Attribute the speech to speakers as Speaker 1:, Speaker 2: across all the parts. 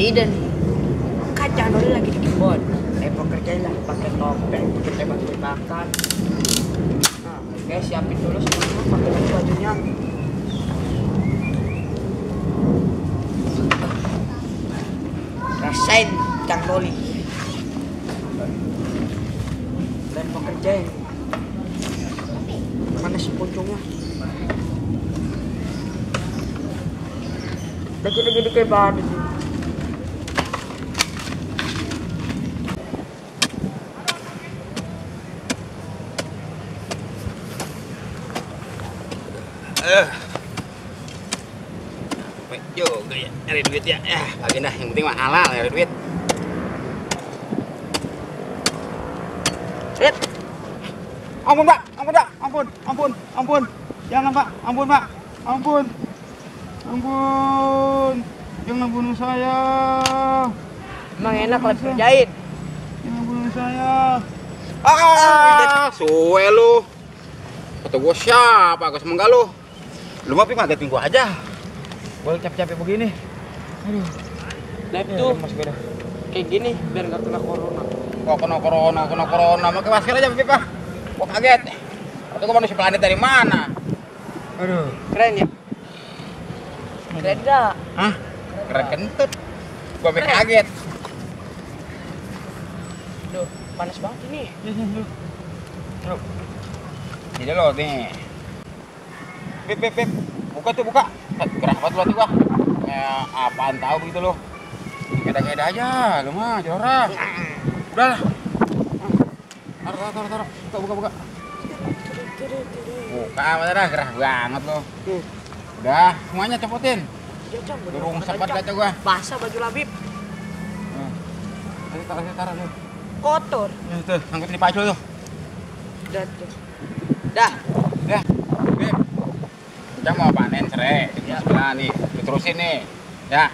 Speaker 1: Ida nih. Kacang dulu lagi di kebun. Pekerjain lah pakai topeng, pakai tembak-tembakan. Nah, oke, siapin dulu semuanya, pakai bajunya. Rasain Kang Doli. Dan pekerjain. Mana si puncungnya? Udah gede-gede kayak badut.
Speaker 2: Baik juga ya, nyari duit ya. Lagi dah, yang penting mah halal nyari duit.
Speaker 1: Rit,
Speaker 2: Ampun Pak, ampun Pak, ampun. Jangan Pak, ampun Pak, ampun. Jangan bunuh saya.
Speaker 1: emang enak lah kerjain.
Speaker 2: Jangan bunuh saya. Suwe lu. Kata gua siapa, gua semenggak lu. Lu mah ngagetin gua aja. Gua capek-capek begini. Aduh.
Speaker 1: Lab tuh kayak gini biar nggak kena corona.
Speaker 2: Kok kena corona. Pakai masker aja, Pip. Gua kaget. Atau gua manusia planet dari mana? Aduh.
Speaker 1: Keren ya? Keren dah.
Speaker 2: Hah? Keren kentut. Gua sampai kaget.
Speaker 1: Duh, panas banget ini.
Speaker 2: Yuk. Ini lo nih. Pip. Buka. Gerah banget lu gua. Kayak apaan tahu begitu lo. Ngeda-ngeda aja, lu mah jorok. Udah lah. Taruh. Buka. Buka apa dah, gerah banget lo. Udah, semuanya copotin.
Speaker 1: Ya, Cang,
Speaker 2: Durung sempat kaca gua.
Speaker 1: basah baju Labib.
Speaker 2: Taruh tuh.
Speaker 1: Kotor.
Speaker 2: Ya tuh, angkut di pacul tuh.
Speaker 1: Dah tuh. Dah.
Speaker 2: Beb. Kita mau panen serai di sebelah nih. Diterusin nih. Ya.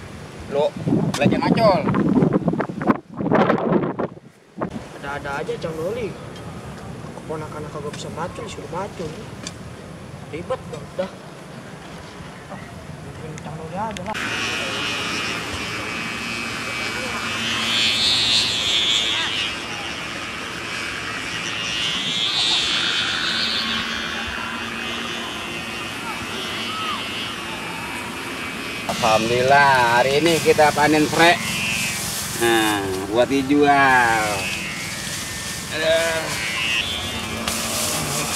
Speaker 2: Lu belajar macul.
Speaker 1: Ada-ada aja Cang Doli. Keponakan kagak bisa macul, disuruh macul. Ribet dong, dah. Bikin Cang Doli aja lah.
Speaker 2: Alhamdulillah, hari ini kita panen serai. Nah, buat dijual.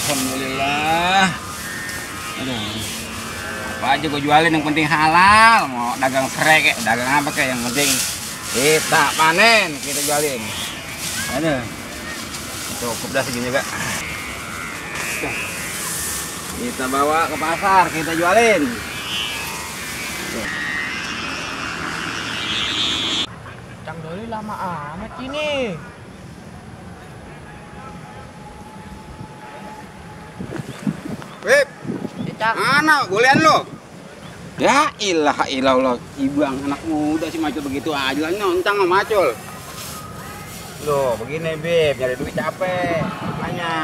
Speaker 2: Alhamdulillah. Apa aja gue jualin, yang penting halal. Mau dagang serai kayak dagang apa kayak, yang penting kita panen, kita jualin. Cukup dah segini juga. Kita bawa ke pasar, kita jualin.
Speaker 1: Cang Doli lama amat ini.
Speaker 2: Wip,
Speaker 1: Cang.
Speaker 2: mana golean lo? Ya ilah, ibang anak muda sih macul begitu aja lah, nyontang sama macul. Loh, begini Beb, nyari duit capek, makanya.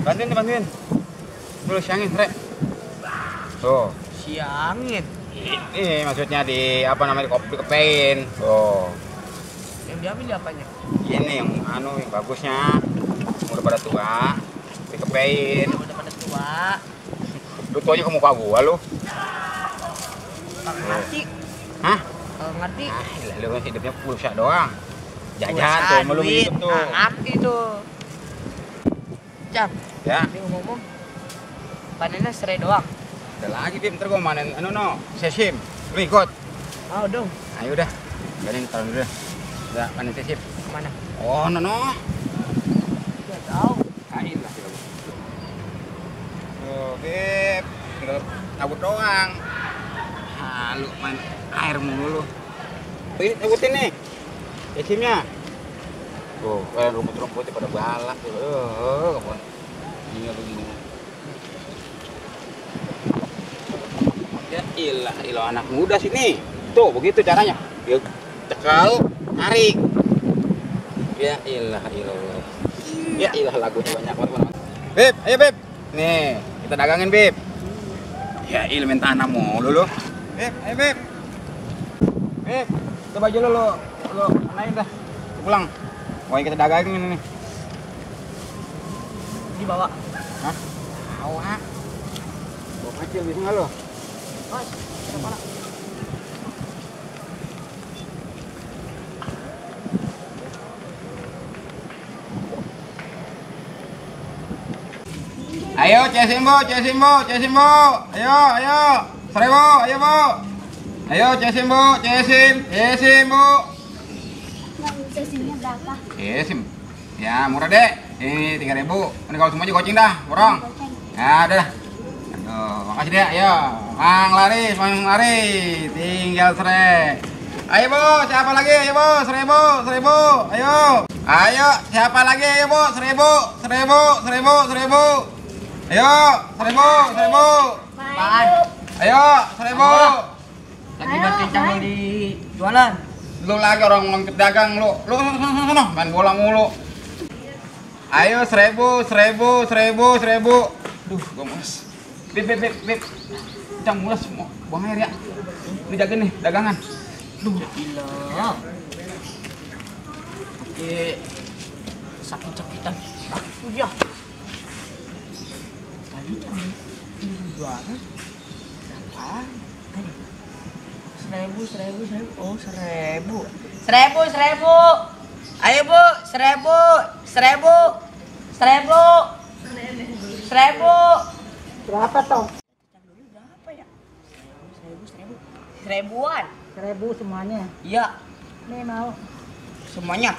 Speaker 2: Bantuin. Dulu siangin, Rek. Tuh.
Speaker 1: Siangin.
Speaker 2: Ini maksudnya di apa namanya, kopi kepein. Tuh.
Speaker 1: Yang diambil di apanya?
Speaker 2: Ini yang yang bagusnya. Udah pada tua, dikepein.
Speaker 1: Udah pada tua.
Speaker 2: Lu tuh aja ke muka gua lu.
Speaker 1: Kagak ngerti.
Speaker 2: Hah?
Speaker 1: Kagak ngerti.
Speaker 2: Lu hidupnya pulsa doang. Jajan tuh, belum hidup tuh.
Speaker 1: Ngerti tuh. Cang.
Speaker 2: Ya.
Speaker 1: Ini ngomong. Panennya serai doang.
Speaker 2: Ada lagi Bim, ntar gua manen sesim. Lu ikut.
Speaker 1: Mau dong.
Speaker 2: Ayo udah. Ganin taruh dulu. Udah panen sesim.
Speaker 1: Kemana?
Speaker 2: Oh,
Speaker 1: Gak tahu.
Speaker 2: Kain lah. Tuh, Bim. Tinggal cabut doang. Lu main air mulu lu. Ini cabutin nih. Sesimnya. Tuh, kayak rumput-rumputnya pada balak tuh. Kapan? Ini begini. Ya ilah anak muda sini. Tuh begitu caranya. Dia cekal, tarik. Ya ilah. Ya ilah lagunya banyak banget. Beb, ayo Beb. Nih, kita dagangin Beb. Ya ilah main tanah mulu lu. Beb, ayo Beb. Itu baju lo naik dah. Pulang. Pokoknya kita dagangin ini nih.
Speaker 1: Dibawa.
Speaker 2: Hah? Bawa. Bawa kecil bisa nggak lo?
Speaker 1: Mas, kenapa nak?
Speaker 2: Ayo, cesimbo. Ayo. 1.000, ayo, Bu. Ayo, cesimbo.
Speaker 3: Bang, sesimnya berapa?
Speaker 2: Cesim. Ya, murah deh. Ini 3.000. Ini kalau semuanya goceng dah, borong. Ya, udah. Aduh, makasih deh. Ayo, Mang lari. Tinggal sere. Ayo, Bu, siapa lagi? Ayo, Bu, 1.000. Ayo, siapa lagi? Ayo, Bu, 1.000. Ayo, 1.000.
Speaker 1: Apaan?
Speaker 2: Ayo, 1.000.
Speaker 1: Lagi
Speaker 3: Ayo,
Speaker 1: bantuin Cangol
Speaker 3: Bang.
Speaker 1: di jualan.
Speaker 2: Lu lagi orang ngangkut dagang lu. Lu sono main bola mulu. Ayo 1.000. Duh, gua mules. Beb. Cang mules mau buang air ya. Dijagain nih dagangan. Duh,
Speaker 1: Gila. Oke. Sakit-sakitan. Ya. Tadi Cangol jualan. Berapaan? Tadi. 1.000. Oh, 1.000. 1.000. Ayo, Bu. 1.000.
Speaker 4: Berapa toh?
Speaker 1: Berapa ya? 1.000. 1.000-an.
Speaker 4: 1.000 semuanya.
Speaker 1: Iya,
Speaker 4: Nih mau.
Speaker 1: semuanya.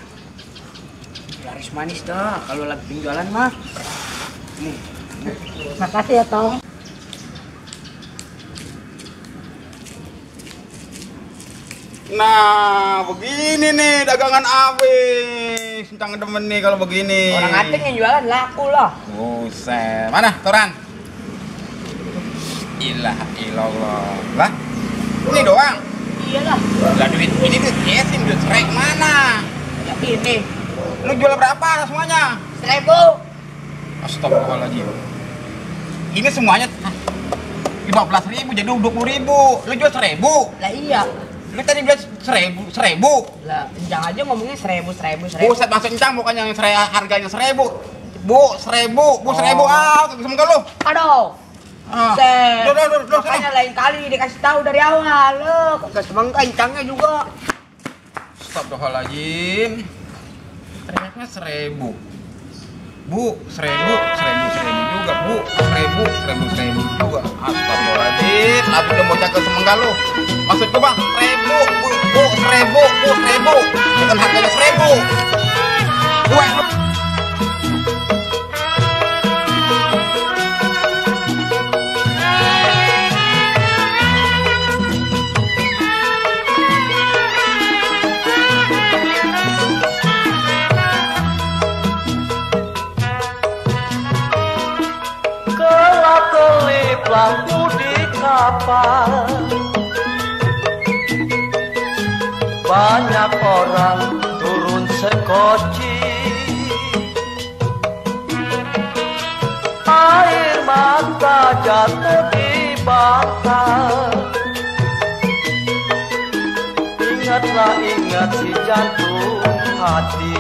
Speaker 1: Laris manis dah kalau lagi penjualan mah. Nih.
Speaker 4: Makasih ya Tong.
Speaker 2: nah begini nih dagangan habis. Cang demen nih kalau begini.
Speaker 1: Orang ating yang jualan laku loh.
Speaker 2: Buset. Mana toran? Ilah ilallah. Lah, ini doang.
Speaker 1: Iyalah.
Speaker 2: Lah duit ini duit cesim, duit strike mana?
Speaker 1: Ya ini
Speaker 2: Lu jual berapa semuanya?
Speaker 1: 1.000.
Speaker 2: Astagfirullahaladzim. Ini semuanya 15.000 jadi 20.000. Lu jual 1.000.
Speaker 1: Lah iya.
Speaker 2: Lu tadi bilang 1.000.
Speaker 1: Lah, jangan aja ngomongnya 1.000.
Speaker 2: Buset masuk encang bukan yang harganya 1.000. Bu, 1.000. Bu, 1.000. Sama lu.
Speaker 1: Aduh.
Speaker 2: Ah.
Speaker 1: Set.
Speaker 2: Duh,
Speaker 1: Makanya lain kali dikasih tahu dari awal. Lo kagak semangka incangnya juga.
Speaker 2: Astagfirullahaladzim. Ternyata 1.000. Bu, 1.000 juga, Bu. 1.000 juga. Astagfirullahaladzim. Aku udah mau jaga semangka lu. Maksud gua Bang, 1.000. Bu, 1.000. Bukan harganya 1.000. Gue
Speaker 5: kelap-kelip lampu di kapal, banyak orang turun sekoci, air mata jatuh di bantal. Ingat si jantung hati